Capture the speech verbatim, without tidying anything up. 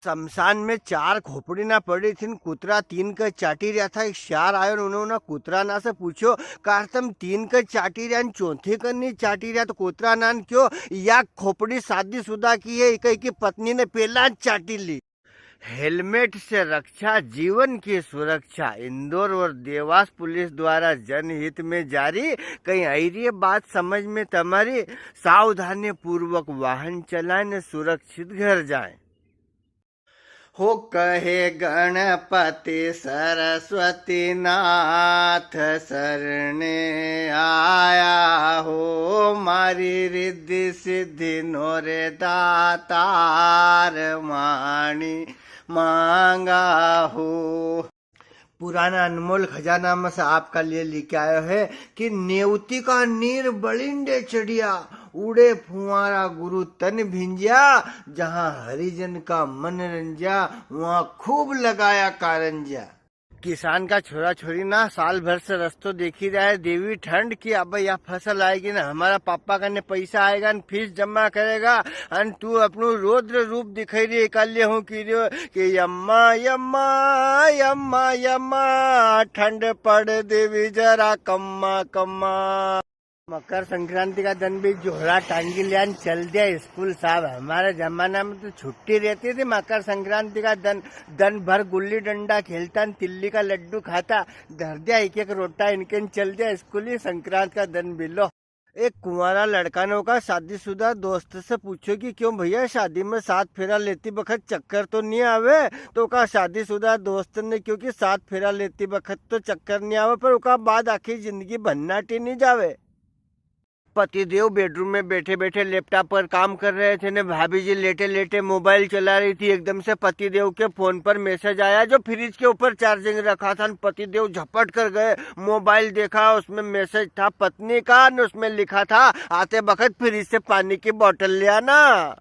शमशान में चार खोपड़ी ना पड़ी थी, कुतरा तीन के चाटी रहा था। एक सियार आयो ने उन्होंने कुतरा ना से पूछो, "कार तम तीन के चाटी रहा ने चौथी के नी चाटी रहा?" तो कुतरा ना ने क्यों, "या खोपड़ी शादीशुदा की है, इके की पत्नी ने पहला चाटी ली।" हेलमेट से रक्षा, जीवन की सुरक्षा। इंदौर और देवास पुलिस द्वारा जनहित में जारी। कहीं आई रही है बात समझ में तमारी? सावधानी पूर्वक वाहन चलाएं ने सुरक्षित घर जाएं। हो कहे गणपति सरस्वती नाथ, शरणे आया हो, मारी रिद्धि सिद्धि नोरे दातार, माणी मांगा हो। पुराना अनमोल खजाना में से आपका लिए लेके आयो है कि नेवती का नीर बलिंडे चढ़िया, उड़े फुआरा गुरु तन भिंजिया, जहाँ हरिजन का मन रंजिया, वहाँ खूब लगाया कारंजिया। किसान का छोरा छोरी ना साल भर से रस्तो देखी रहा है देवी ठंड की, अब या फसल आएगी ना, हमारा पापा कने पैसा आएगा ना, फीस जमा करेगा, अन तू अपनू रौद्र रूप दिखाई रही, इकालिए हूँ की रह्यो कि यम्मा, यम्मा, यम्मा, यम्मा, ठंड पड़ देवी जरा कम्मा, कम्मा। मकर संक्रांति का दिन भी झोला टांगी लिया न चल दिया स्कूल साहब। हमारे जमाना में तो छुट्टी रहती थी मकर संक्रांति का दिन, दिन भर गुल्ली डंडा खेलता न तिल्ली का लड्डू खाता, धर दिया एक एक रोटा इनके न चल दिया स्कूल ही संक्रांत का दिन भी। लो, एक कुंवारा लड़का ने ओका शादीशुदा दोस्त से पूछो कि क्यों भैया, शादी में सात फेरा लेती बखत चक्कर तो नहीं आवे? तो ओका शादीशुदा दोस्त ने क्यों कि सात फेरा लेती बखत तो चक्कर नहीं आवे, पर ओका बाद आखी जिंदगी भन्नाटी नहीं जावे। पतिदेव बेडरूम में बैठे बैठे लैपटॉप पर काम कर रहे थे ने भाभी जी लेटे लेटे मोबाइल चला रही थी। एकदम से पतिदेव के फोन पर मैसेज आया, जो फ्रिज के ऊपर चार्जिंग रखा था, न पतिदेव झपट कर गए, मोबाइल देखा, उसमें मैसेज था पत्नी का, न उसमें लिखा था, "आते बखत फ्रिज से पानी की बोतल ले आना।"